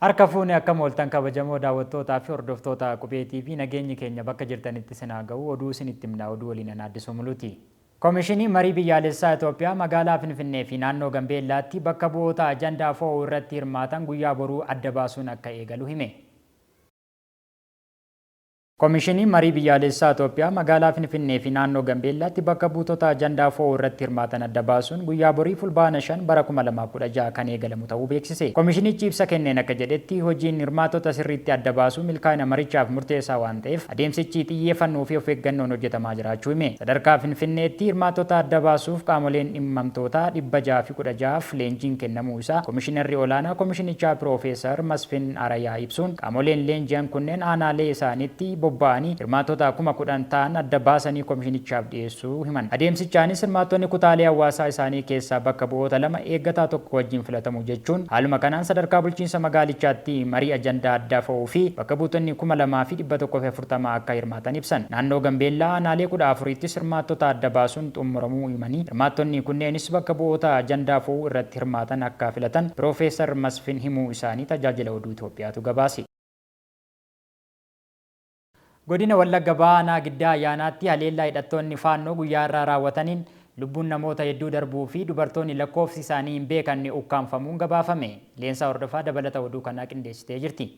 Harka fuune akkam ooltan kabajamoo daawwattootaa fi hordoftoota Qubee TV nageenyi keenya bakka jirtanitti isin haa gahu oduu isinitti himna oduu waliin ana Addisuu Muluuti. Komishinii Marii Biyyaalessaa Itoophiyaa magaalaa Finfinnee fi naannoo Gambeellaatti bakka bu'oota ajandaa foo'uu irratti hirmaatan guyyaa boruu adda baasuun akka eegalu hime. Komishiniin Marii Biyyaalessaa Itoophiyaa magaalaa Finfinnee fi naannoo Gambeellaatti bakka buutota ajandaa foo'uu irratti hirmaatan adda baasuun guyyaa borii Fulbaana 5 bara 2016 kan eegalamu ta'uu beeksise. Komishinichi ibsa kenneen akka jedhetti, hojiin hirmaattota sirriitti adda baasuu milkaa'ina marichaaf murteessaa waan ta'eef adeemsichi xiyyeefannoo fi ofeeggannoon hojjetamaa jiraachuu hime. Sadarkaa Finfinneetti hirmaattota adda baasuuf qaamoleen dhimmamtootaa 616f leenjiin kennamuu isaa Komishinarri Olaanaa Komishinichaa Piroofeesar Masfin Arayaa ibsuun, qaamoleen leenji'an kunneen aanaalee isaaniitti bobba'anii hirmaattota 10,000 ta'an adda baasanii komishinichaaf dhiyeessuu himan. Adeemsichaanis hirmaattonni kutaalee hawaasaa isaanii keessaa bakka bu'oota lama eeggataa tokko wajjin filatamu jechuun, haaluma kanaan sadarkaa bulchiinsa magaalichaatti marii ajandaa addaa fo'uu fi bakka buutonni 2,140 akka hirmaatan ibsan. Naannoo Gambeellaa aanaalee 14ttis hirmaattota adda baasuun xumuramuu himanii, hirmaattonni kunneenis bakka bu'oota ajandaa fo'uu irratti hirmaatan akka filatan Piroofeesar Masfin himuu isaanii Tajaajila Oduu Itoophiyaatu gabaase. Godina Wallagga Bahaa Aanaa Giddaa Ayyaanaatti haleellaa hidhattoonni Faannoo guyyaa har'aa raawwataniin lubbuun namoota hedduu darbuu fi dubartoonni lakkoofsi isaanii hin beekanne ukkaamfamuun gabaafame. Leensaa Hordofaa dabalata oduu kanaa qindeessitee jirti.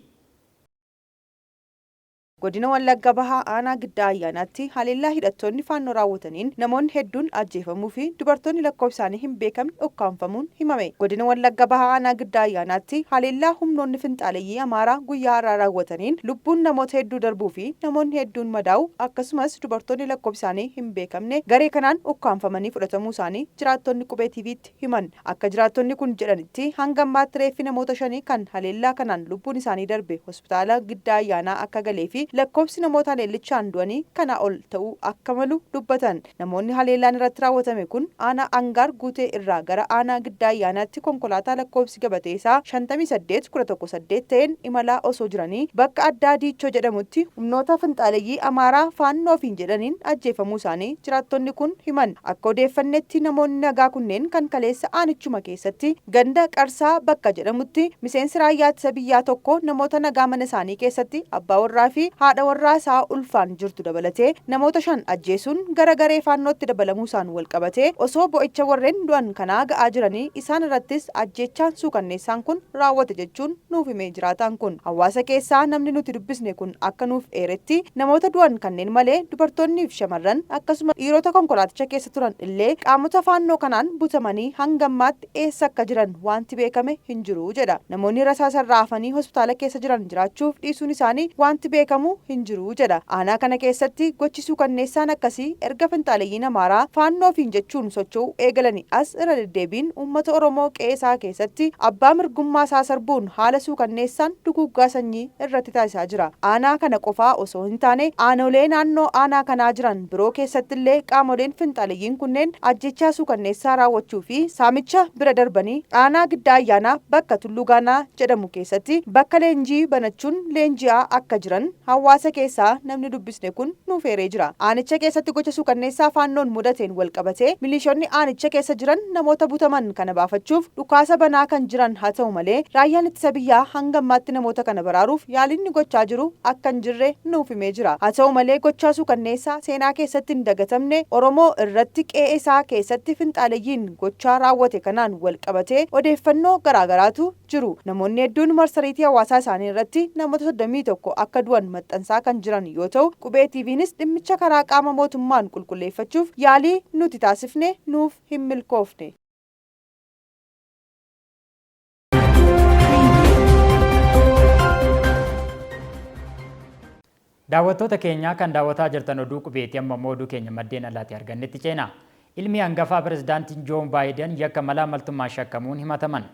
Godina Wallagga Bahaa Aanaa Giddaa Ayyaanaatti haleellaa hidhattoonni Faannoo raawwataniin namoonni hedduun ajjeefamuu fi dubartoonni lakkoofsi isaanii hin beekamne ukkaamfamuun himame. Godina Wallagga Bahaa Aanaa Giddaa Ayyaanaatti haleellaa humnoonni finxaaleyyii Amaaraa guyyaa har'aa raawwataniin lubbuun namoota hedduu darbuu fi namoonni hedduun madaa'uu akkasumas dubartoonni lakkoofsi isaanii hin beekamne garee kanaan ukkaamfamanii fudhatamuu isaanii jiraattonni Qubee TVtti himan. Akka jiraattonni kun jedhanitti, hanga ammaatti reeffi namoota shanii kan haleellaa kanaan lubbuun isaanii darbe hospitaala Giddaa Ayyaanaa akka galee fi lakkoofsi namoota haleellichaan du'anii kanaa ol ta'uu akka malu dubbatan. Namoonni haleellaan irratti raawwatame kun aanaa Angaar Guutee irraa gara aanaa Giddaa Ayyaanaatti konkolaataa lakkoofsi gabatee isaa 58 11 8 ta'een imalaa osoo jiranii bakka addaa Diichoo jedhamutti humnoota finxaaleyyii Amaaraa Faannoo ofiin jedhaniin ajjeefamuu isaanii jiraattonni kun himan. Akka odeeffannetti namoonni nagaa kunneen kan kaleessa aanichuma keessatti ganda Qarsaa bakka jedhamutti miseensi raayyaa ittisa biyyaa tokko namoota nagaa mana isaanii keessatti abbaa warraa fi haadha warraa isaa ulfaan jirtu dabalatee namoota 5 ajjeesuun gara garee Faannootti dabalamuu isaan walqabatee osoo bo'icha warren du'an kanaa ga'aa jiranii isaan irrattis ajjeechaan suukanneessaan kun raawwate jechuun nuuf hime jiraataan kun. Hawaasa keessaa namni nuti dubbisne kun akka nuuf eeretti, namoota du'an kanneen malee dubartoonnii fi shamarran akkasuma dhiirota konkolaaticha keessa turan illee qaamota Faannoo kanaan butamanii hanga ammaatti eessa akka jiran waanti beekame hin jiru jedha. Namoonni rasaasa irraa hafanii hospitaala keessa jiran jiraachuuf dhiisuun isaanii waanti beekamu hin jiru jedha. Aanaa kana keessatti gochi suukanneessaan akkasii erga finxaaleyyiin Amaaraa Faannoo ofiin jechuun socho'uu eegalanii as irra deddeebiin uummata Oromoo qe'ee isaa keessatti abbaa mirgummaa isaa sarbuun haala suukanneessaan duguuggaa sanyii irratti taasisaa jira. Aanaa kana qofaa osoo hin taane aanolee naannoo aanaa kanaa jiran biroo keessattillee qaamoleen finxaaleyyiin kunneen ajjeechaa suukanneessaa raawwachuu fi saamicha bira darbanii aanaa Giddaa Ayyaanaa bakka Tulluu Gaanaa jedhamu keessatti bakka leenjii banachuun leenji'aa akka jiran hawaasa keessaa namni dubbisne kun nuuf eeree jira. Aanicha keessatti gocha suukanneessaa Faannoon mudateen walqabatee miliishonni aanicha keessa jiran namoota butaman kana baafachuuf dhukaasa banaa kan jiran haa ta'u malee raayyaan ittisa biyyaa hanga ammaatti namoota kana baraaruuf yaaliin inni gochaa jiru akka hin jirre nuuf himee jira. Haa ta'u malee gochaa suukanneessaa seenaa keessatti hin dagatamne Oromoo irratti qe'ee isaa keessatti finxaaleyyiin gochaa raawwate kanaan walqabatee odeeffannoo garaagaraatu jiru. Namoonni hedduun marsariitii hawaasaa isaanii irratti namoota 31 akka du'an maxxansaa kan jiran yoo ta'u, Qubee TVnis dhimmicha karaa qaama mootummaan qulqulleeffachuuf yaalii nuti taasifne nuuf hin milkoofne. Daawwattoota keenyaa kan daawwataa jirtan oduu qubeeti amma immoo oduu keenya maddeen alaati argannetti ceena. Ilmi hangafaa pirezidaantiin Joon Baayiden yakka malaamaltummaan shakkamuun himataman.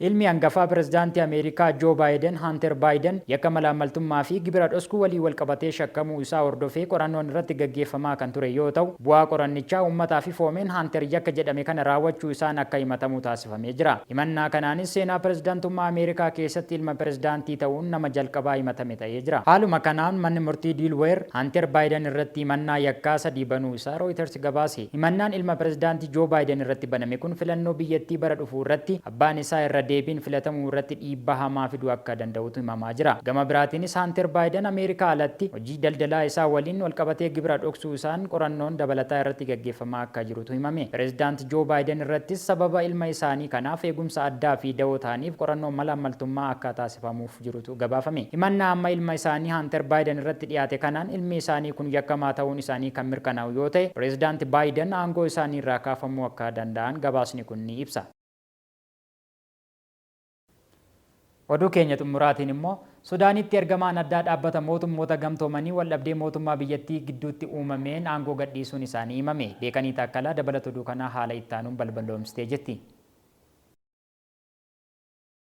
Ilmi hangafaa Pirezidaantii Ameerikaa Joo Baayiden, Haanter Baayiden, yakka malaammaltummaa fi gibira dhoskuu waliin walqabatee shakkamuu isaa hordofee qorannoon irratti gaggeeffamaa kan ture yoo ta'u, bu'aa qorannichaa uummataaf ifoomeen Haanter yakka jedhame kana raawwachuu isaan akka himatamu taasifamee jira. Himannaa kanaanis seenaa pirezidaantummaa Ameerikaa keessatti ilma pirezidaantii ta'uun nama jalqabaa himatame ta'ee jira. Haaluma kanaan manni murtii Diilweer, Haanter Baayiden irratti himannaa yakkaa 3 banuu isaa Rooyiters gabaase. Himannaan ilma pirezidaantii Joo Baayiden irratti baname kun filannoo biyyattii bara dhufuu irratti abbaan isaa irra deebiin filatamuu irratti dhiibbaa hamaa fiduu akka danda'utu himamaa jira. Gama biraatiinis Haanter Baayiden Ameerikaa alatti hojii daldalaa isaa waliin walqabatee gibira dhoksuu isaan qorannoon dabalataa irratti gaggeeffamaa akka jirutu himame. Pirezidaant Joo Baayiden irrattis sababa ilma isaanii kanaaf eegumsa addaa fi dawoo ta'aniif qorannoon malaammaltummaa akka taasifamuuf jirutu gabaafame. Himannaa amma ilma isaanii Haanter Baayiden irratti dhiyaate kanaan ilmi isaanii kun yakkamaa ta'uun isaanii kan mirkanaa'u yoo ta'e, Pireezidaanti Baayiden aangoo isaanii irraa kaafamuu akka danda'an gabaasni kun ni ibsa. Oduu keenya xummuraatiin immoo, Sudaanitti ergamaan addaa Dhaabbata Mootummoota Gamtoomanii waldhabdee mootummaa biyyattii gidduutti uumameen aangoo gadhiisuun isaanii himame. Beekanii Taakkalaa dabalata oduu kanaa haala ittaanuun balballoomsitee jirti.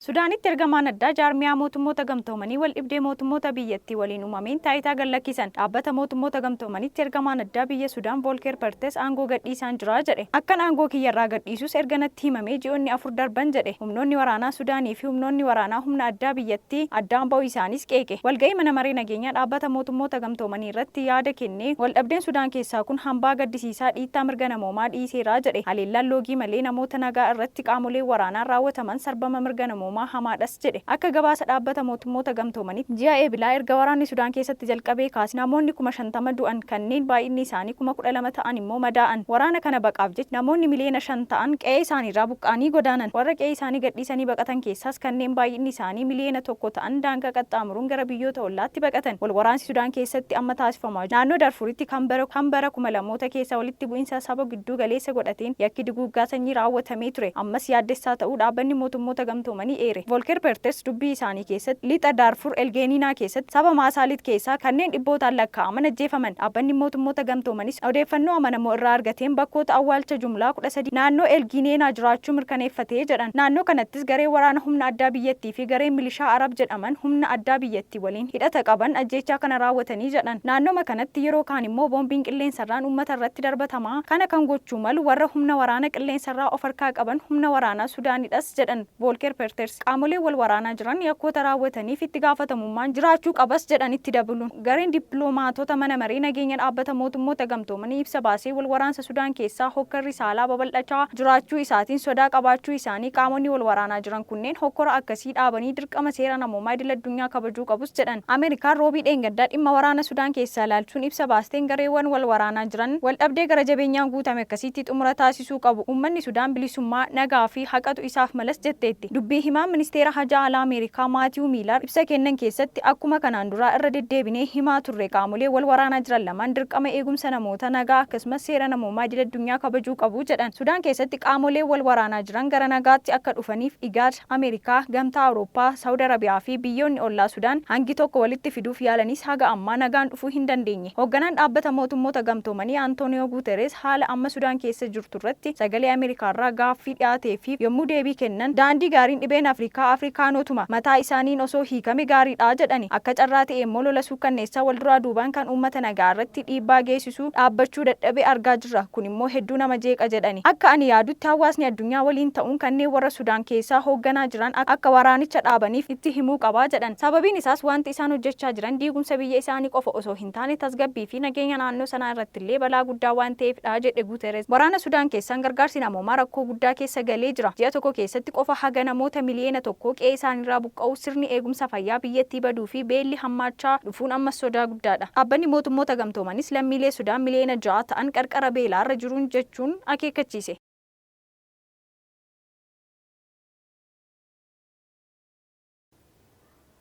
Sudaanitti ergamaan addaa Jaarmiyaa Mootummoota Gamtoomanii waldhibdee mootummoota biyyattii waliin uumameen taayitaa gad lakkisan. Dhaabbata Mootummoota Gamtoomanitti ergamaan addaa biyya Sudaan Voolkeer Pertes aangoo gadhiisaan jira jedhe. Akkan aangoo kiyyarraa gadhiisus erga natti himamee ji'oonni 4 darban jedhe. Humnoonni waraanaa Sudaanii fi humnoonni waraanaa humna addaa biyyattii addaan ba'uu isaaniis qeeqe. Walga'ii Mana Maree Nageenyaa Dhaabbata Mootummoota Gamtoomanii irratti yaada kennee waldhabdeen Sudaan keessaa kun hambaa gaddisiisaa dhiittaa mirga namoomaa dhiiseera jedhe. Haleellaan loogii malee namoota nagaa irratti qaamolee waraanaan raawwataman sarbama mirga namoomaa hamaadhas jedhe. Akka gabaasa Dhaabbata Mootummoota Gamtoomaniitti, ji'a Eebilaa erga waraanni Sudaan keessatti jalqabee kaasee namoonni 50,000 du'an, kanneen baay'inni isaanii 12,000 ta'an immoo madaa'an. Waraana kana baqaaf jecha namoonni miliyoona 5 ta'an qe'ee isaaniirraa buqqa'anii godaanan. Warra qe'ee isaanii gadhiisanii baqatan keessaas kanneen baay'inni isaanii miliyoona 1 ta'an daangaa qaxxaamuruun gara biyyoota ollaatti baqatan. Wal waraansi Sudaan keessatti amma taasifamaa jiru naannoo Darfuritti kan bara kan bara 2000moota keessa walitti bu'insa saba gidduu galeessa godhateen yakki duguuggaa sanyii raawwatamee ture ammas yaaddessaa ta'uu Dhaabbanni Mootummoota Gamtoomanii eere. Volker Perthes dubbii isaanii keessatti Lixa Daarfur Elgeeninaa keessatti saba Maasaalit keessaa kanneen dhibbootaan lakkaa'aman ajjeefaman. Dhaabbanni Mootummoota Gamtoomanis odeeffannoo amanamoo irraa argateen bakkoota awwaalcha jumlaa 13 naannoo Elgiineenaa jiraachuu mirkaneeffate jedhan. Naannoo kanattis gareen waraana humna addaa biyyattii fi gareen milishaa Arab jedhaman humna addaa biyyattii waliin hidhata qaban ajjeechaa kana raawwatanii jedhan. Naannooma kanatti yeroo kaan immoo boombiin qilleensarraan uummata irratti darbatamaa kana kan gochuu malu warra humna waraana qilleensarraa of harkaa qaban humna waraanaa Sudaanidhas jedhan Voolker Perters. Qaamoleen wal waraanaa jiran yakkoota raawwataniif itti gaafatamummaan jiraachuu qabas jedhan itti dabaluun. Gareen dippiloomaatota mana maree nageenya dhaabbata mootummoota gamtoomanii ibsa baasee wal waraansa Sudaan keessaa hokkarri saalaa babal'achaa jiraachuu isaatiin sodaa qabaachuu isaanii qaamonni wal waraanaa jiran kunneen hokkora akkasii dhaabanii dirqama seera namoomaa idil-addunyaa kabajuu qabus jedhan. Ameerikaan Roobii dheengaddaa dhimma waraana Sudaan keessaa ilaalchuun ibsa baasteen gareewwan wal waraanaa jiran wal dhabdee gara jabeenyaan guutame akkasiitti xumura taasisuu qabu, uummanni Sudaan bilisummaa, nagaa fi haqatu isaaf malas jetteetti. Dubbii himaan ministeera hajaa alaa Ameerikaa Maatiiw Miilar ibsa kennan keessatti akkuma kanaan duraa irra deddeebinee himaa turre qaamolee wal waraanaa jiran lamaan dirqama eegumsa namoota nagaa akkasumas seera namoomaa idil-addunyaa kabajuu qabu jedhan. Sudaan keessatti qaamoleen wal waraanaa jiran gara nagaatti akka dhufaniif Igaad, Ameerikaa, Gamtaa Awurooppaa, Sawud Arabiyaa fi biyyoonni ollaa Sudaan hangi tokko walitti fiduuf yaalanis haga ammaa nagaan dhufuu hin dandeenye. Hoogganaan Dhaabbata Mootummoota Gamtoomanii Antooniyoo Guutereez haala amma Sudaan keessa jirturratti Sagalee Ameerikaarraa gaaffii dhiyaateefiif yommuu deebii kennan, daandii gaariin dhibeen Afrikaa Afrikaanotuma mataa isaaniin osoo hiikame gaariidha jedhani. Akka carraa ta'ee immoo lola suukkanneessaa walduraa duubaan kan uummata nagaa irratti dhiibbaa geessisu dhaabbachuu dadhabe argaa jirra. Kun immoo hedduu nama jeeqa jedhani. Akka ani yaadutti hawaasni addunyaa waliin ta'uun kanneen warra Sudaan keessaa hoogganaa jiran akka waraanicha dhaabaniif itti himuu qaba jedhan. Sababiin isaas wanti isaan hojjechaa jiran diigumsa biyya isaanii qofa osoo hin taane tasgabbii fi nageenya naannoo sanaa irrattillee balaa guddaa waan ta'eefidha jedhe Guutereez. Waraana Sudaan keessaan gargaarsi namoomaa rakkoo guddaa keessa galee jira. Ji'a tokko keessatti qofa haga namoota miliyeena tokkoo qe'ee isaaniirraa buqqa'uu, sirni eegumsa fayyaa biyyattii baduu fi beelli hammaachaa dhufuun ammas sodaa guddaadha. Dhaabbanni Mootummoota Gamtoomanis lammiilee Sudaan miliyeena 6 ta'an qarqara beelaarra jiruun jechuun akeekkachiise.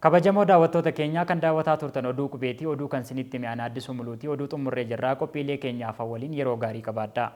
Kabajamoo daawwattoota keenyaa kan daawwataa turtan oduu qubeeti. Oduu kan sinitti hime ana Addisuu Muluuti. Oduu xummurree jirraa. Qophiilee keenya hafan waliin yeroo gaarii qabaadhaa.